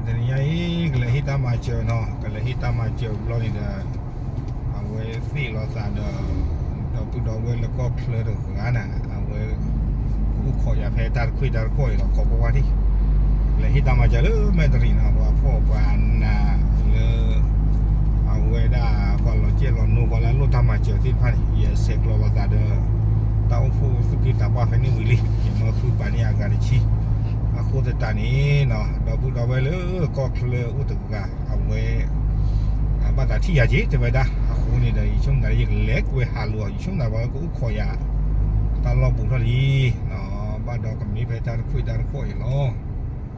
တနံၤညါအံၤ ကလဲၤဟ့ၣ်တၢ်မၤစၢၤနီၤ, ကလဲၤဟ့ၣ်တၢ်မၤစၢၤဘျီန့ၣ်ဒီး အဝဲသ့ၣ်လိာ်သးဒီး ဒီပုၢ်ဒီဝဲၢ်လၢကီၢ်ချၢတဂၤန့ၣ် အဝဲ အိၣ်ခိးယၤဖဲတၢ်တခွံၣ်တၢ်တခီၣ်အံၤလီၤ ခိးကွၢ်ကွၢ်ထံၣ်, လဲၤဟ့ၣ်တၢ်မၤစၢၤလၢမဲၣ်တရံးနီၤ, ပှၤဖှီၣ်ပှၤနးလၢ အဝဲဒၣ်ပှၤလီၤစဲၣ်လီၤနိ ပှၤလၢအလိၣ်တၢ်မၤစၢၤသ့ၣ်တဖၣ်န့ၣ် ယဆဲးကျိးလိာ်သးဒီး တၢ်အိၣ်ဖှိၣ်သူၣ်က့သးပှၢ်ဖဲန့ၣ်ဝံၤလံ, ယမၢဃုပာ်န့ၢ်အဂၤတဆံ, အဃိသတးန့ၣ်နီၤ ဒီပုၢ်ဒီဝဲၢ်လၢကီၢ်ချၢအိၣ်တဂၤ အဝဲ ဘၣ်သးထံၣ်ယၤက့ၤ တဲဝဲဒၣ်, အဃိန့ၣ်ဒီး ယဆိကမိၣ်သးလၢယကလဲၤကွဲဟးလိာ်အီၤ, ယဆိကမိၣ်သးဝဲကအိၣ်ခိးယၤ တၢ်လီၢ်ပူၤထီၣ်လံ, ဘၣ်ဒီးကမ့ၢ်ဖဲတၢ်တခွံၣ်တၢ်တခီၣ်အံၤလီၤ,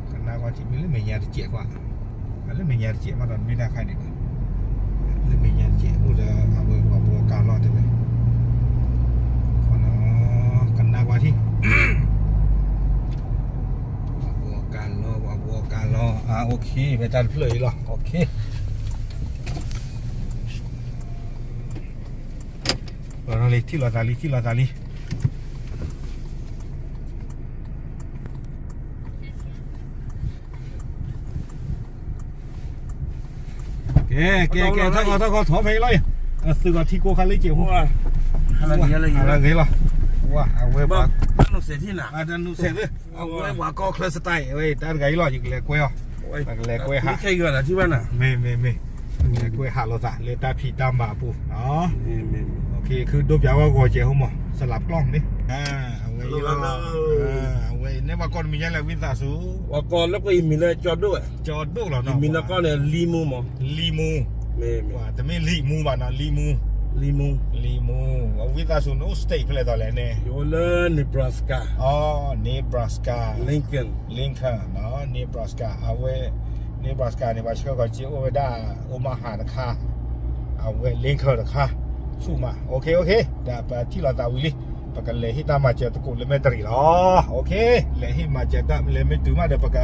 ကနၣ်ကွၢ်ထံမ့ၢ်လၢမဲာ်ညါတစဲးကွၢ်, လၢမဲာ်ညါတစဲးမးဒီးမ့ၢ်တၢ်ခါန့ၣ်ဘၣ်, လၢမဲာ်ညါတစဲးအိၣ်ဒီးအဝဲပှၤဘှီကါလီၤတဲဝဲ, ကနၣ်ကွၢ်ထံ ပှၤဘှီကါလီၤ ပှၤဘှီကါလီၤ, OK ဖဲတၢ်တဖျၢၣ်အံၤလီၤ, OK လီၤလံ ထံၣ်လိာ်သးလံ ထံၣ်လိာ်သးလံ, ကဲ ကဲ ကဲ ထီၣ်ခီ ထီၣ်ခီ ထီၣ်ဖဲအံၤလီၤ, အသုးဂီၤထံကိးခါလၢကဲးဖိ, ဟါလၢဂ့ၤလီၤ, ဝဲ တၢ်နုာ်ဆဲးသ့ အဝဲပှၤကီၢ်ချၢ style ဝဲ တၢ်တဂၤအံၤလီၤ ယကလဲၤကွဲအီၤ, ပကလဲၤကွဲဟး, မ့ၢ် မ့ၢ် မ့ၢ်, လဲၤကွဲဟးလိာ်သးလၢတၢ်ဖံးတၢ်မၤအပူၤ, ခုဒိပၠးဝဲဂီၤကဲးဖိမး စလးပကျီၢ်န့ၣ်, အဝဲအံၤလီၤ, အဝဲအံၤန့ၣ် ပှၤကိးတမံၤညါလဲၣ် ဝံသးစူၤ, ပှၤကိးလၢပှၤအံၤမံၤလၢကၠီဒိၣ်, ကၠီဒိၣ်လီၤနီၤ, ယမံၤလၢကီၢ်န့ၣ် လံမူမး, လံမူ, တမ့ၢ်လံမူဘၣ်နီၤ လံမူ, လံမူ, လံမူ, ဝံသးစူၤနအိၣ် state ဖဲလဲၣ်သိးလဲၣ်န့ၣ်, ယအိၣ်လၢ Nebraska, အိ Nebraska, Lincoln, Lincoln နီၤ Nebraska အဝဲ Nebraska န့ၣ် ပှၤဆှၢဃီၤက့ၤအိၣ်ဝဲဒၣ် Omaha တခါ, အဝဲ Lincoln တခါ, ဆူၣ်မး OK OK ဒီးပထံၣ်လိာ်သးဝံၤလံ, ပကလဲၤဟ့ၣ်တၢ်မၤစၢၤသကိးလၢမဲၣ်တရံးလီၤ, OK လဲၤဟ့ၣ်မၤစၢၤတၢ်လဲၤမ့ၢ်တုၤမးဒီး ပကဒိက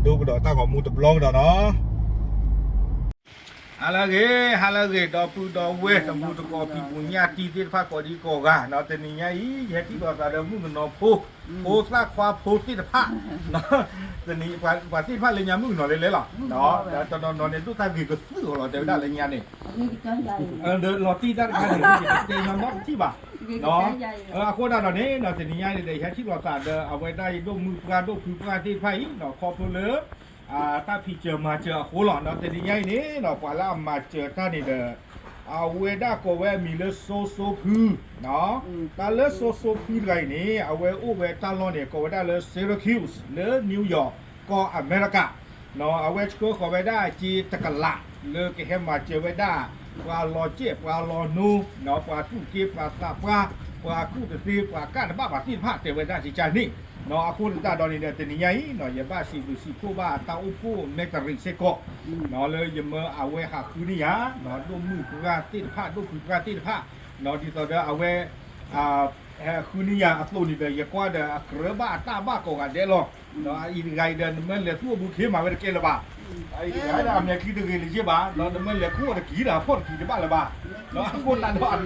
ဒီးတၢ်ဂီၤမူတဘျီကဒီးနီၤ ဟါလၢအဂ့ၤ ဟါလၢအဂ့ၤဒီပုၢ်ဒီဝဲၢ်တံၤသကိးဖံးပူၤညၣ်တံၤသ့ၣ်တဖၣ်ကိးဒံကိးဂၤ, တနံၤညါအံၤ ယဟဲထံၣ်လိာ်သးဒီးမုၣ်ကနီၤဖိ, ဖိသၣ်ခွါဖိသ့ၣ်တဖၣ်, ပှၤသ့ၣ်တဖၣ်လၢညါမုၣ်ကနီၤလဲၤလဲၤလီၤ, ဒီးတနီၤနီၤန့ၣ် ဒိၣ်တၢ်ဂ့ၤကသုၣ်အီၤလီၤ တဲဝဲဒၣ်လၢညါန့ၣ်, ဒီးလီၤတံၢ်တၢ်တခါန့ၣ် ယကတဲညီနီတထံၣ်ဘၣ်, အဃိဒၣ်ဒီးန့ၣ် တနံၤညါအံၤန့ၣ်ဒီး ယဟဲထံၣ်လိာ်သးဒီး အဝဲဒၣ်ယဒိၣ်မုၣ်ပှၢ်ဒိၣ်ဖုပှၢ်သ့ၣ်တဖၣ်အံၤ ခီဖျိလၢ တၢ်ဖံးစၢၤမၤစၢၤအဃိလီၤ. တနံၤညါအံၤန့ၣ် ပှၤလၢအမၤစၢၤတၢ်န့ၣ်ဒီး အဝဲဒၣ်ကိးဝဲအမံၤလၢစိစိဖု, တၢ်လၢစိစိဖုတဂၤအံၤန့ၣ် အဝဲအိၣ်ဝဲတၢ်လီၢ်န့ၣ် ကိးဝဲဒၣ်လၢ Syracuse လၢ New York ကီၢ်အမဲရကၤ, အဝဲဆှၢဃီၤဝဲဒၣ်က့တကလး လၢကဟဲမၤစၢၤဝဲဒၣ် ပှၤလီၤစဲၣ်ပှၤလီၤနိ, ပှၤသူၣ်က့ပှၤသးပှၢ်, ပှၤကူၣ်တသ့ ပှၤကၣ်တဘၣ်ဘၣ်သ့ၣ်တဖၣ် တဲဝဲဒၣ်ကကန့ၣ်, အဃိသတးဒီးန့ၣ်ဒီး တနံၤညါအံၤ ယဘၣ်စံးဘျုးစံးဖှိၣ်ဘၣ်တၢ်အိၣ်ဖှိၣ်မဲၣ်တရံးစ့ၢ်ကီး လၢယမၢအဝဲဟးဃုန့ၢ်ယၤ ဒိၣ်မုၣ်ပှၢ်သ့ၣ်တဖၣ် ဒိၣ်ဖုပှၢ်သ့ၣ်တဖၣ်, ဒ်သိးဒီးအဝဲ ဟဲဃုန့ၢ်ယၤအသိးန့ၣ်ဒီး ယကွၢ်ဒီးအကြၢးဘၣ်အတၢ်ဘၣ်ကိးဂၤဒဲးလီၤ. အအံၤတဂၤအံၤဒီး နမ့ၢ်လဲၤသူၣ်အဘူးက့ၤမၤဝဲတကဲလၢၤဘၣ်, အအံၤတဂၤဒီး အမဲာ်ချံတဂ့ၤလၢၤဘၣ်, နမ့ၢ်လဲၤခိၣ်အီၤတက့ၤဒီး အဖှီၣ်တက့ၤတဘၣ်လၢၤဘၣ်,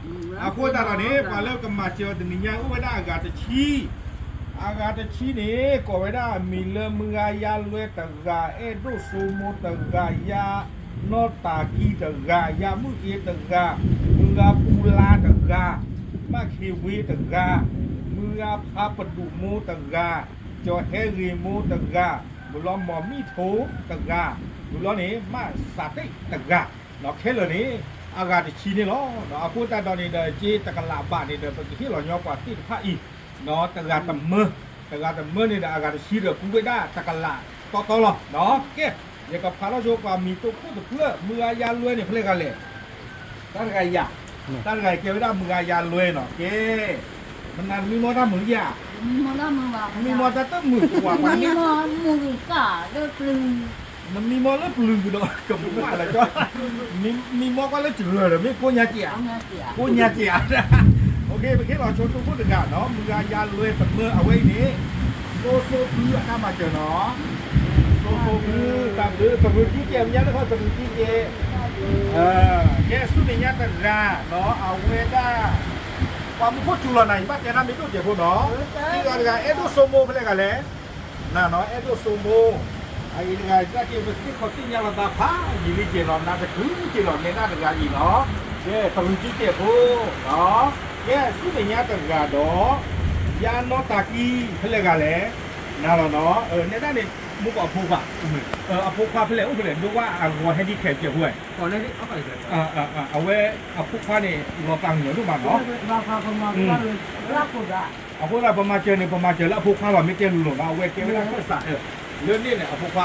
အဃိသတးဒီးအတၢ်တကျၢၤကိးဂၤဒဲးလီၤ တၢ်တဒူၣ်အံၤ အဃိသတးဒီးန့ၣ် ပှၤလၢကမၤစၢၤတနံၤညါအိၣ်ဝဲဒၣ်အဂၤတဆံ, အဂၤတဆံန့ၣ် ကိးဝဲဒၣ်အမံၤလၢ မုၢ်ဂၤယါလွဲတဂၤ, အဲၣ်ဒိၣ်စိမိတဂၤ, ယါနီၢ်တၢ်ကံတဂၤ, ယါမုၢ်အ့တဂၤ, မုၢ်ဂၤပူၤလါတဂၤ, မၣ်ခ့ဝ့တဂၤ, မုၢ်ဂၤဖးပဒိၣ်မိတဂၤ, ကၠီၤဟဲဂ့ၤမိတဂၤ, မုၢ်လီၤမီၢ်မံၣ်ထိတဂၤ, မုၢ်လီၤန့ၣ် မၣ်စးတ့ၣ်တဂၤ ခဲလၢာ်န့ၣ် အဂၤတဆံန့ၣ်လီၤ. အဃိသတးဒီးန့ၣ်ဒီး က့တကလးဘးန့ၣ်ဒီး ပကဟ့ၣ်လီၤညီပှၤသ့ၣ်တဖၣ်အံၤ တဂၤတမၢ, တဂၤတမၢန့ၣ်ဒီး အဂၤတဆံဒီး ကူဝဲဒၣ်တကလးတီတီလီၤ. ကဲ ယကဖးထီၣ်ဆိပှၤမံၤသိခိၣ်တဖျၢၣ် မုၢ်ဂၤယါလွဲန့ၣ် ဖဲလဲၣ်ဂၤလဲၣ်. တၢ်တဂၤယၤ, တၢ်တဂၤကဲဝဲဒၣ်မုၢ်ဂၤယါလွဲနီၤ. ကဲ မနုၤနမံမီၢ်တၢ်မုာ်ဧါ, မံမီၢ်တၢ်မုာ်ဘၣ်, မံမီၢ်တၢ်တမုာ်ကွၢ်ကွၢ်, မံမီၢ်မုာ်ကၢ်လၢပျုၤ နမံမီၢ်လၢပျုၤကဒီး ကမူၣ်ဘၣ်လၢကၠီ, မံမီၢ်ကွၢ်လၢစှၤဒီး မ့ၢ်ကိးညါကဲးဧါ, ကိးညါကဲးဧါ. ပကဟ့ၣ်လီၤဆိသိဖိတဂၤနီၤ, မုၢ်ဂၤယါလွဲတမၢအဝဲအံၤန့ၣ် သိသိဖုအတၢ်မၤစၢၤနီၤ, သိသိဖု တၢ်ဘျုး သရူးကံကဲး မ့ၢ်ညါလၢခီ သရူးကံကဲး, ကဲဆူမဲာ်ညါတဂၤနီၤ အဝဲဒၣ် ပှၤမူခိၣ်စူၤလီၤနၤ ယဘၣ်တဲတၢ်မ့ၢ်ဒိၣ်စဲးဖိနီၤ, ခံဂၤတဂၤ အဲၣ်ဒိၣ်စိမိ ဖဲလဲၣ်ဂၤလဲၣ်. နၤနီၤ အဲၣ်ဒိၣ်စိမိၤ, အအံၤတဂၤ တၢ်က့ၤပသ့ၣ်ခီသ့ၣ်ညါလီၤသးဖးယံာ်လံက့ၤလီၤ နၤတကုၤက့ၤလီၤ နဲဒၣ်တဂၤအံၤနီၤ, ကဲ တရူးစုစဲးဖိ, ကဲ ဆူမဲာ်ညါတဂၤဒီး ယါနီၢ်တၢ်ကံ ဖဲလဲၣ်ဂၤလဲၣ်, နၤလီၤနီၤ, နဲဒၣ်န့ၣ် မူကီၢ်အဖိခွါ, အဖိခွါဖဲလဲၣ်အိၣ်ဖဲလဲၣ် ဒိဝါအဂီၤ ဟဲဒ်ခဲးစဲးဖိဝဲ အဝဲ အဖိခွါန့ၣ် လီၤသးကညီၤဒိၣ်မးနီၤ, အဃိသတးပမၤစၢၤန့ၣ် ပမၤစၢၤလၢအဖိခွါလီၤ မ့ၢ်တဲလိၤလိၤနီၤ အဝဲကဲဝဲဒၣ်ခၢၣ်စး လၢန့ၣ်န့ၣ် အဖိခွါ,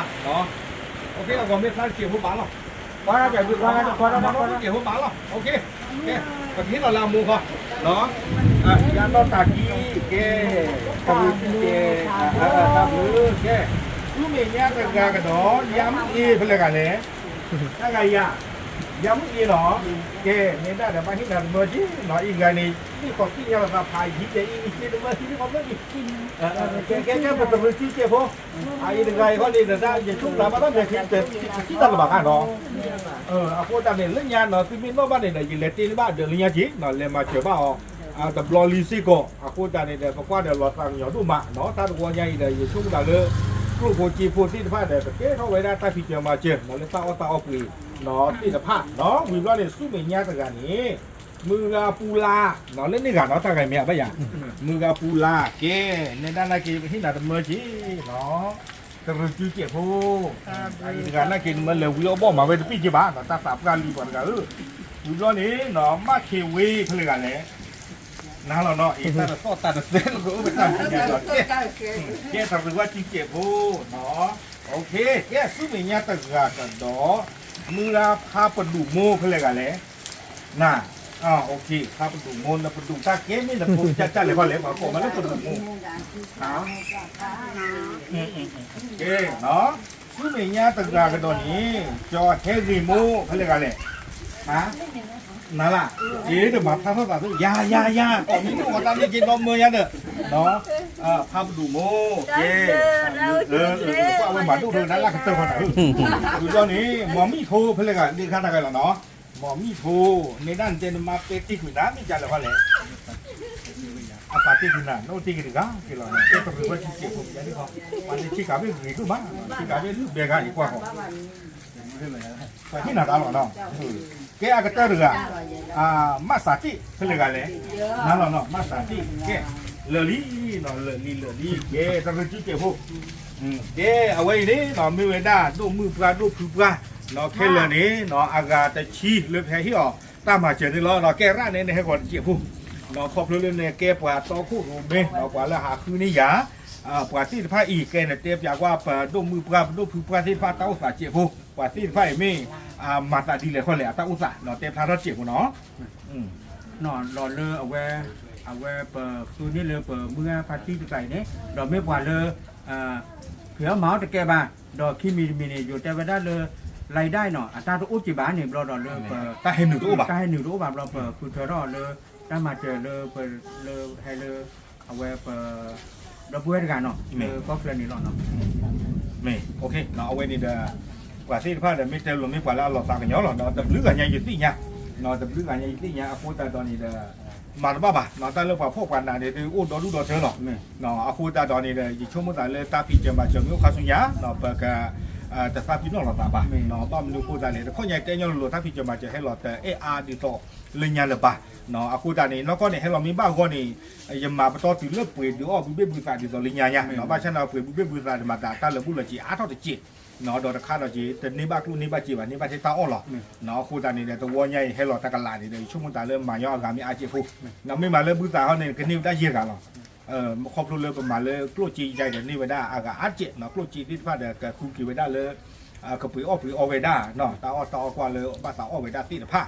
အဂီၤမ့ၢ်ဖျါတစဲးဖိဘၣ်လီၤ, တစဲးဖိဘၣ်လီၤ, ပကဟ့ၣ်လီၤလၢအမိၢ်ခီ, ယါနီၢ်တၢ်ကံ ကဲ, ကရူးစုစဲး, တၢ်ဘျုး, ကဲ, ဆူမဲာ်ညါတဂၤကဒီး ယါမုၢ်အ့ ဖဲလဲၣ်ဂၤလဲၣ်, တၢ်ဂၤယၤ, ယါမုၢ်အ့နီၤ, ကဲ နဲဒၣ်ဒီးဘၣ်ဟ့ၣ်နၤတမၢက့နီၤ အံၤဂၤန့ၣ် သ့ၣ်ခီသ့ၣ်ညါလီၤသးဖးယံာ်ကဲအံၤ ကဲတမၢ ဟံးသ့ၣ်ခီမၢက့, ကဲ ကဲ ပတရူးစုစဲးဖိ, အအံၤတဂၤအံၤခီန့ၣ် ယဆိကမိၣ်ဘၣ်တၢ်မဲာ်ချံ တထံၣ်တၢ်လၢၤဘၣ်ခါနီၤ, အဃိတၢ်န့ၣ် လၢညါနီၤ သုမ့ၢ်နီၣ်ဘၣ်န့ၣ်ဒီး ယလဲၤတ့ၢ်လၢဘၣ်ဒၢးလၢညါက့နီၤ လဲၤမၤစၢၤဘၣ်အီၤ, တဘျီလံစ့ၢ်ကီး အဃိတၢ်န့ၣ်ဒီး ပကွၢ်ဒီးလီၤသးကညီၤဒိၣ်မးနီၤ တၢ်တဝီညါအံၤဒီး ယဆိကမိၣ်တၢ်လၢ ကျိၣ်ဖိစ့ဖိသ့ၣ်တဖၣ်ဒီး ကကဲထီၣ်ဝဲဒၣ်တၢ်ဖံးစၢၤမၤစၢၤနီၤ လၢတၢ်အီၣ်တၢ်အီပှ့ၤနီၤ သ့ၣ်တဖၣ်နီၤ ဝံၤဘျီန့ၣ် ဆူမဲာ်ညါတဂၤန့ၣ် မုၢ်ဂၤပူၤလၢ်နီၤ လၢန့ၣ်ဂၤနီၤ တၢ်ဂၤမဲာ်အဘၣ်ယၤ, မုၢ်ဂၤပူၤလၢ် ကဲ နဲဒၣ်နာ်က့ၤပဟ့ၣ်နၤတမၢက့နီၤ တရူးစုစဲးဖိ, အအံၤတဂၤနာ်က့ၤနမၢလဲၤဝံၤအီၣ်ဘီၣ်မၤဝဲတဘ့ၣ်က့ဘၣ်နီၤ တၢ်သးပှၢ်လံပှၤတဂၤဧၢ, ဝံၤဘျီန့ၣ်နီၤ မၣ်ခ့ဝ့ ဖဲလဲၣ်ဂၤလဲၣ်, နၤလီၤနီၤ အံၤတၢ်တသီၣ်တၢ်တသဲလၢကအိၣ်ပတၢ်မဲာ်ညါဒီး ကဲ တရူးဝဲစုစဲးဖိနီၤ, ကဲ ဆူမဲာ်ညါတဂၤကဒီး မုၢ်ဂၤဖးပဒိၣ်မိၢ် ဖဲလဲၣ်ဂၤလဲၣ်, နၤ ဖးပဒိၣ်မိၢ် နပဒိၣ်တၢ်ကဲမ့ၢ်နဖိကစၢ်ကၢ်လဲၣ်ခီလဲၣ် ပှၤကိးမးလၢပဒိၣ်မိၢ် ကဲ, ဆူမဲာ်ညါတဂၤကဒီးန့ၣ် ကၠီၤဟဲဂ့ၤမိၢ် ဖဲလဲၣ်ဂၤလဲၣ်, နၤလၢ်, အ့ တမၤဖျါထီၣ်သးသု ယၤ ယၤ ယၤ ကိးမံၤဒိၣ်ဝဲတၢ်န့ၣ်က့ဒီမၢယၤဒီး, ဖးပဒိၣ်မိၢ် ကဲ, ကွၢ်ဝဲမၤဒိၣ်ဒိၣ်နၤလၢ်ကတၢၢ်ဃီနၤ, ဝံၤဘျီန့ၣ် မီၤမံၣ်ဖိ ဖဲလဲၣ်ဂၤ ဒ့ခါတဂၤလီၤနီၤ, မီၤမံၣ်ဖိ, နဲဒၣ်နတဲနမါပဲတ့ၢ်ကွံာ်နၤ မ့ၢ်ကလဲၣ်ခီလဲၣ် အပာ်တ့ၢ်ကွံာ်နၤ နအိၣ်တ့ၢ်က့ၤတဂၤက့ၤလီၤ ကဲတရူးဝဲစုစဲးဖိယၤဒ်ခီ, ပှၤန့ၣ်ဆ့ကၤမ့ၢ်ဂ့ၤဒိၣ်မး ဆ့ကၤမ့ၢ်လုၢ်ဘဲခါအံၤကွၢ်ဃီ, ပှၤဟ့ၣ်နၤတၢ်လီၤနီၤ, ကဲအကတၢၢ်တဂၤ, မၣ်စးတ့ၢ် ဖဲလဲၣ်ဂၤလဲၣ်, နၤလီၤနီၤ မၣ်စးတ့ၢ် ကဲ, လၢာ်လံနီၤ လၢာ်လံလၢာ်လံ ကဲတရူးစုစဲးဖိ, ကဲအဝဲအံၤန့ၣ်နီၤ မ့ၢ်ဝဲဒၣ်ဒိၣ်မုၢ်ပှၢ်ဒိၣ်ဖုပှၢ်နီၤ ခဲလၢာ်န့ၣ်နီၤ အဂၤတဆံလၢပဟဲဟ့ၣ်အီၤ တၢ်မၤစၢၤန့ၣ်လီၤ. ကဲရၣ်န့ၣ် နဟဲဃီၤတစဲးဖိ, ခီဖျိလၢနကဲပှၤတီခိၣ်ရိၣ်မဲ ပှၤလၢဟးဃုန့ၢ်ယၤ, ပှၤသ့ၣ်တဖၣ်အံၤ ကဲနတဲပၠးကွၢ် ပဒိၣ်မုၢ်ပှၢ် ပဒိၣ်ဖုပှၢ်သ့ၣ်တဖၣ်တၢ်အိၣ်သးစဲးဖိ, ပှၤသ့ၣ်တဖၣ်အံၤမ့ၢ် မၤသးဒ်လဲၣ်ခီလဲၣ် အတၢ်အိၣ်သးနီၤ တဲဖျါထီၣ်တစဲးဖိနီၤ. နီၤလီၤလၢအဝဲ, အဝဲပဃုန့ၢ်လၢပမုၢ်ဂၤဖါတံၢ်တဖၣ်အံၤန့ၣ် ဒီးမ့ၢ်ပှၤလၢ ဖံးအီၣ်မၤအီၣ်တကဲဘၣ်, ဒီးခံမံၤတမံၤန့ၣ် ယိၤတဲဝဲဒၣ်လၢ လၢဒၣ်နီၤ အတၢ်တအိၣ်က့ၤဘၣ်န့ၣ်ဘျီဒီးလၢပ တၢ်ဟဲနုာ်တအိၣ်ဘၣ်, တၢ်ဟဲနုာ်တအိၣ်ဘၣ်ဘျီ ပဃုထၢထီၣ်အီၤလၢ တၢ်မၤစၢၤလၢ လၢဟဲလၢ အဝဲပ ဒီပုၢ်ဝဲၢ်တဂၤနီၤ လၢကီၢ်ချၢန့ၣ်လီၤနီၤ. မ့ၢ် အဝဲန့ၣ်ဒီး ပှၤသ့ၣ်တဖၣ်ဒီး မ့ၢ်တဲလိၤမ့ၢ်ပှၤလၢအလီၤသးကညီၤလီၤနီၤ တဘျုးဂၤညါယသ့ၣ်ညါ, တဘျုးဂၤညါယသ့ၣ်ညါ အဃိသတးဒီးန့ၣ်ဒီး မၤတဘၣ်ဘၣ်နီၤ တၢ်လၢပှၤဖှီၣ်ပှၤနးန့ၣ် ဒုးအိၣ်ဒီဒူၣ်ဒီထၢလီၤ. အဃိသတးဒီးန့ၣ်ဒီး ယဆိကမိၣ်သးလၢတၢ်ဖံးစၢၤမၤစၢၤမ့ၢ်အိၣ်ခါဆူညါနီၤ ပက တသးပ့ၤနီၣ်လိာ်သးဘၣ်, ဘၣ်မနုၤအဃိသတးလဲၣ် တခီညါတဲညီလိၤလိၤ တၢ်ဖံးစၢၤမၤစၢၤဟဲလီၤတအဲၣ်အါဒ်သိးလၢညါလၢၤဘၣ်. အဃိသတးန့ၣ် နီၢ်ကီၢ်န့ၣ် ဟဲလီၤမ့ၢ်ဘၣ်ဂီၢ်န့ၣ် ယမၤပတီၢ်တုၤလၢပှ့ၤဒုးအီၣ်ဘုဘ့ၣ်ဘုသးဒ်သိးလၢညါညါ, ဘၣ်ဆၣ်န့ၣ်ပှ့ၤဘုဘ့ၣ်ဘုသးဒ်မၤသးတၢ်လၢာ်ဘူၣ်လီၤစ့ၤအါထီၣ်တစဲး, ဒီးတခါဒီးက့ၤ တန့ၢ်ဘၣ်ကျိၣ်န့ၢ်ဘၣ်စ့ဘၣ် န့ၢ်ဘၣ်ထဲတၢ်အီၣ်လီၤ. အဃိသတးန့ၣ်ဒီး တဝီညါအံၤဟဲလီၤတကလးန့ၣ်ဒီး ယဆိကမိၣ်သးလၢမၤညီအဂၤမ့ၢ်အါစဲးဖိ, မ့ၢ်မၤလၢဘုသးဟီန့ၣ် ကန့ၢ်ဝဲဒၣ်ယဲၢ်ဂၤလီၤ. ခီဖျိလၢပမၤလၢကျိၣ်စ့ယါဒီးန့ၢ်ဝဲဒၣ်အဂၤအါစဲး, ကျိၣ်စ့သ့ၣ်တဖၣ်ဒီးကဃုက့ၤဝဲဒၣ်လၢ ကပှ့ၤအီၣ်ပှ့ၤအီဝဲဒၣ် တၢ်အီၣ်တၢ်အီကွၢ်လၢဘၣ်သးအီၣ်ဝဲဒၣ်သ့ၣ်တဖၣ်.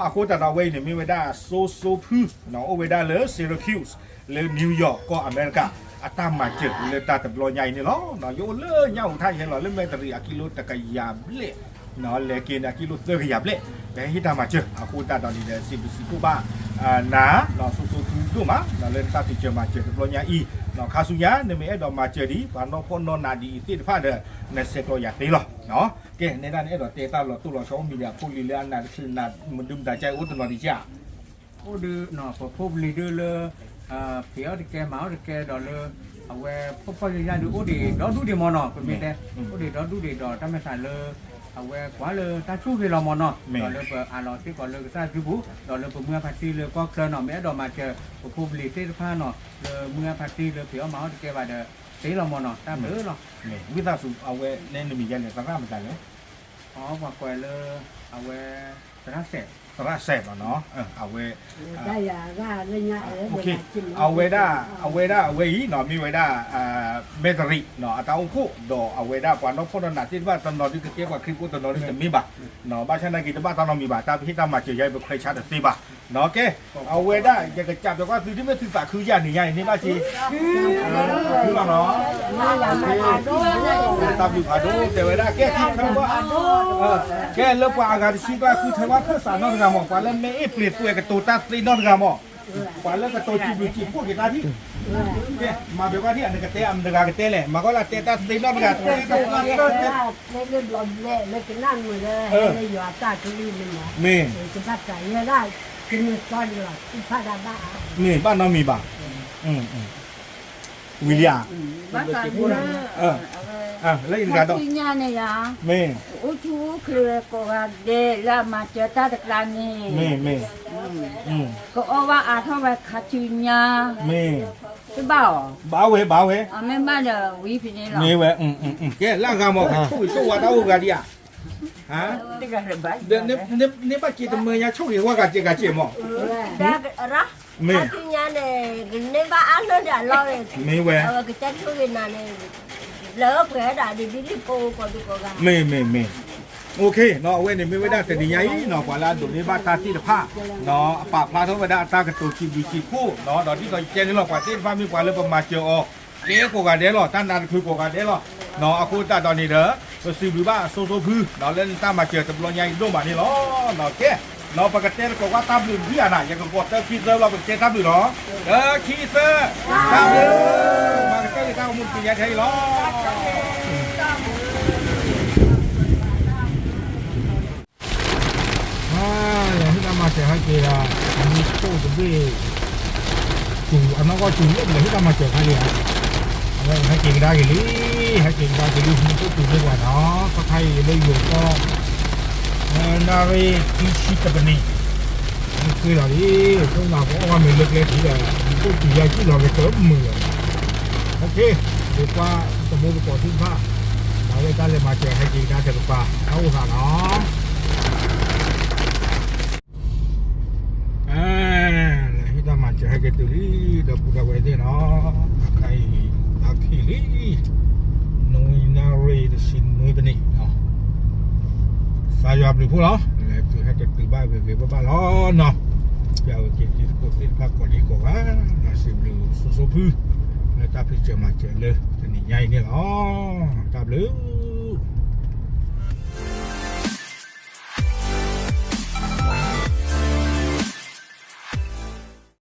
အဃိသတးဒီးအဝဲအံၤန့ၣ် မ့ၢ်ဝဲဒၣ်စိစိဖု အိၣ်ဝဲဒၣ်လၢ Syracuse လၢ New York ကီၢ်အမဲရကၤ အတၢ်မၤစၢၤလၢတၢ်တဘျီညါအံၤန့ၣ်လီၤ. ယအိၣ်လၢညၣ်အူထၣ် ယဟဲလီၤလၢမဲတရံးအကံလိတကယၤဘျဲၣ် လဲၤက့ၤန့ၣ်အကံလိသၢကယၤဘျဲၣ် ပဟဲဟ့ၣ်တၢ်မၤစၢၤ. အဃိသတးဒီးန့ၣ်ဒီး စံးဘျုးစံးဖှိၣ်ဘၣ် နၤ စိစိဖုဒိၣ်မး လၢနတၢ်ဖံးစၢၤမၤစၢၤတဘျီညါအံၤ, ခါဆူညါ နမ့ၢ်အဲၣ်ဒိးမၤစၢၤဒံး ပှၤနီၢ်ဖှီၣ်နီၢ်နးဒ်အံၤသ့ၣ်တဖၣ်ဒီး နဆဲးကျိးယၤသ့လီၤ. ကဲ နဲဒၣ်နအဲၣ်ဒိးတဲတၢ်လီၤတိၢ်လီၤဆီ အိၣ်မံၤဒံးအဖိလံၤလၢအနးတချုးနး မဒုမတၤကါအံၤအိၣ်တနီၤဒံးကါ အိၣ်ဒုးနီၤ ပဖိပလံၤဒုးလၢ ဖံးအီၣ်တကဲမၤအီၣ်တကဲဒီးလၢ အဝဲဖှီၣ်ဖှီၣ်ယာ်ယာ်ဒုးအိၣ်ဒံးဒီဒူၣ်ဒံးမၢ်နီၤ, ပမ့ၢ်တဲ အိၣ်ဒံးဒီဒူၣ်ဒံးဒီးတၢ်မဲာ်သးလၢ အဝဲကွၢ်လၢတၢ်ဆိၣ်ဂ့ၤလီၤမၢ်နီၤ, ဒီးလၢပအးလီၤစ့ၢ်ကီးလၢကစၢ်စုပူၤ, ဒီးလၢပမုၢ်အဖါတံၢ်လၢကီၢ်ချၢနီၤ, မ့ၢ်အဲၣ်ဒိးမၤစၢၤပဖိပလံၤသ့ၣ်တဖၣ်နီၤ, လၢမုၢ်အဖါတံၢ်လၢပှ့ၤအီၣ်မၤအီၣ်တကဲဘၣ်ဒီး သ့လီၤမၢ်နီၤ, တၢ်ဘျုးလီၤ. ဝံသးစူၤ အဝဲနဲနမံၤယါလဲၣ် သရၣ်မတၤလဲၣ်. အပှၤကွဲးလၢ အဝဲ သရၣ်စဲး, သရၣ်စဲးလီၤနီၤ, အဝဲ အဝဲဒၣ် အဝဲဒၣ် အဝဲအံၤနီၤ မ့ၢ်ဝဲဒၣ် မဲၣ်တရံးနီၤ အတၢ်အိၣ်ဖှိၣ် ဒီးအဝဲဒၣ်ပှၤနီၢ်ခိၣ်နီၢ်နးသ့ၣ်တဖၣ် တနီၤဒုးကကဲပှၤခရံာ်ဖိ တနီၤဒုးတမ့ၢ်ဘၣ်နီၤ, ဘၣ်ဆၣ်နာ်က့ၤတဘၣ်တၢ်နီတမံၤဘၣ်, တၢ်ဟ့ၣ်တၢ်မၤစၢၤယါအံၤ ပခွဲးဆါတသ့ဘၣ်နီၤ, ကဲ အဝဲဒၣ် ယကစးပၠးကွၢ်သုဒ်မ့ၢ်သုသးခုယါန့ၣ်ညါအံၤ န့ၢ်ဘၣ်စ့ လီၤနီၤ, တၢ်ဘျုးဖးဒိၣ် တဲဝဲဒၣ် ကဲ ကဲလၢပှၤအဂၤတဆံကျါ ဃုထၢဝဲခၢၣ်စးနီတဂၤမၢ်, ပှၤလၢမ့ၢ်အ့ၣ်ပျ့ၤသွဲးကတိၤတၢ်သ့နီတဂၤမၢ်, ပှၤလၢကတိၤစံးဘျုးစံးဖှိၣ်က့ၤတၢ်ထံၣ်, ကဲ မၤဘၣ်ကွၢ်ထံၣ် နကတဲအမတဂၤကတဲလဲၣ်, မၤကွၢ်လၢတဲတၢ်သ့နီတဂၤ, တဲတၢ်သ့နီတဂၤ, မ့ၢ် မ့ၢ်ဘၣ်နီတမံၤဘၣ်, ဝံၤလံဧါ, လၢယတဂၤဒီး မ့ၢ် အိၣ်ဆူၣ်အိၣ်ချ့ဝဲကိးဂၤဒဲး လၢအမၤစၢၤတၢ်တကျါန့ၣ်, မ့ၢ် မ့ၢ် ကအီၣ်ဘၣ်အါထီၣ်ဝဲခါဆူညါ, မ့ၢ် တဘၣ်အီၤ, ဘၣ်ဝဲ ဘၣ်ဝဲ, မ့ၢ်ဘၣ်ဒီးဝံၤဖဲန့ၣ်လီၤ, မ့ၢ်ဝဲ, ကဲ လၢအဂၤမၢ် ဆိၣ်ဂ့ၤဆိၣ်ဝါတၢ်အိၣ်ဂၤဒံးဧါ ဒီး န့ၢ်ဘၣ်က့ၤတမၢညါ ဆိၣ်ဂ့ၤဝါဂၤစဲးဂၤစဲးမၢ်, မ့ၢ် ခါဆူညါန့ၣ် ကန့ၢ်ဘၣ်အါလၢဒၣ်လီၤ, မ့ၢ်ဝဲ, ကတဲဆိၣ်ဂ့ၤနၤန့ၣ် လၢပှဲၤဒၣ်ဒ်ဒ်လံကိးကိးဒုကိးဂၤ, မ့ၢ် မ့ၢ် မ့ၢ်, အဝဲန့ၣ်မ့ၢ်ဝဲဒၣ်တနံၤညါအံၤနီၤ ပှၤလၢအဒိးန့ၢ်ဘၣ်တၢ်သ့ၣ်တဖၣ်နီၤ အပာ်ဖျါထီၣ်ဝဲဒၣ်အတၢ်ကတိၤစံးဘျုးစံးဖှိၣ်နီၤ ဒီးဒ်သိးယတဲန့ၣ်လီၤ ပှၤသ့ၣ်တဖၣ်မ့ၢ်ပှၤလၢပမၤစၢၤအီၤ ကဲကိးဂၤဒဲးလီၤ တၢ်နးတချုးကိးဂၤဒဲးလီၤ, အဃိသတးဒီးန့ၣ်ဒီး ပစံးဘျုးဘၣ်အစိၤစိၤဖု လၢနတၢ်မၤစၢၤတဘျီညါအံၤဒိၣ်မးန့ၣ်လီၤ, ကဲ ပကတဲတကိးကွၢ်တၢ်ဘျုးဒ်အံၤနၤ ယကကိးတၢခံသၢဘျီ ပကတဲတၢ်ဘျုးလီၤ, တၢခံသၢ, တၢ်ဘျုး, မၤကတၢၢ်က့ၤတၢ်အိၣ်မူတနံၤညါထဲအံၤလီၤ. လဲၤဟ့ၣ်တၢ်မၤစၢၤဟဲက့ၤဒီး မူခိၣ်တဘ့ၣ် စူၤ အနီၢ်ကီၢ်စူၤလၢပလဲၤဟ့ၣ်တၢ်မၤစၢၤခါလံဧါ, အဝဲဟဲက့ၤကဒါက့ၤလံ, ဟဲက့ၤကဒါက့ၤလံ မူခိၣ်စူၤလၢပှၤနီၤ ခီခါအံၤလၢယိၤကီၢ် နၣ်ရံၣ်ခံဆံတပနံး မ့ၢ်ဃ့လီၤလံ, ခိၣ်နၢ်ကအီၣ်မ့ၤလၢကျဲထံဒီး မူခိၣ်စူၤယါကံၣ်လီၤက့ၤတမုာ်လီၤ, ဒ်ကွၢ်တဘိတကိးသ့ၣ်တဖၣ် မၤလၢတၢ်လဲၤမၤစၢၤဟဲက့ၤကဒါတကပၤ တၢ်အိၣ်သးနီၤ လဲၤဟ့ၣ်တၢ်မၤစၢၤဟဲက့ၤတုၤလံ ဒီပုၢ်ဒီဝဲၢ်သ့ၣ်နီၤ, အခါအံၤ လါခံလံ, နွံနၣ်ရံၣ်တဆံနွံပနံး, သးယွၤဘျုးဖှိၣ်လီၤ, လဲၤတုၤဟဲက့ၤတုၤဘၣ်ဂ့ၤဂ့ၤဘၣ်ဘၣ်လီၤနီၤ, ပျၢ်ဝဲက့ၤတံၤသကိးသ့ၣ်တဖၣ်ကိးဒံကိးဂၤ, ဒီးစံးဘျုးစိၤစိၤဖု လၢတၢ်ဖံးစၢၤမၤစၢၤလၢတနံၤညါအံၤန့ၣ်လီၤ, တၢ်ဘျုး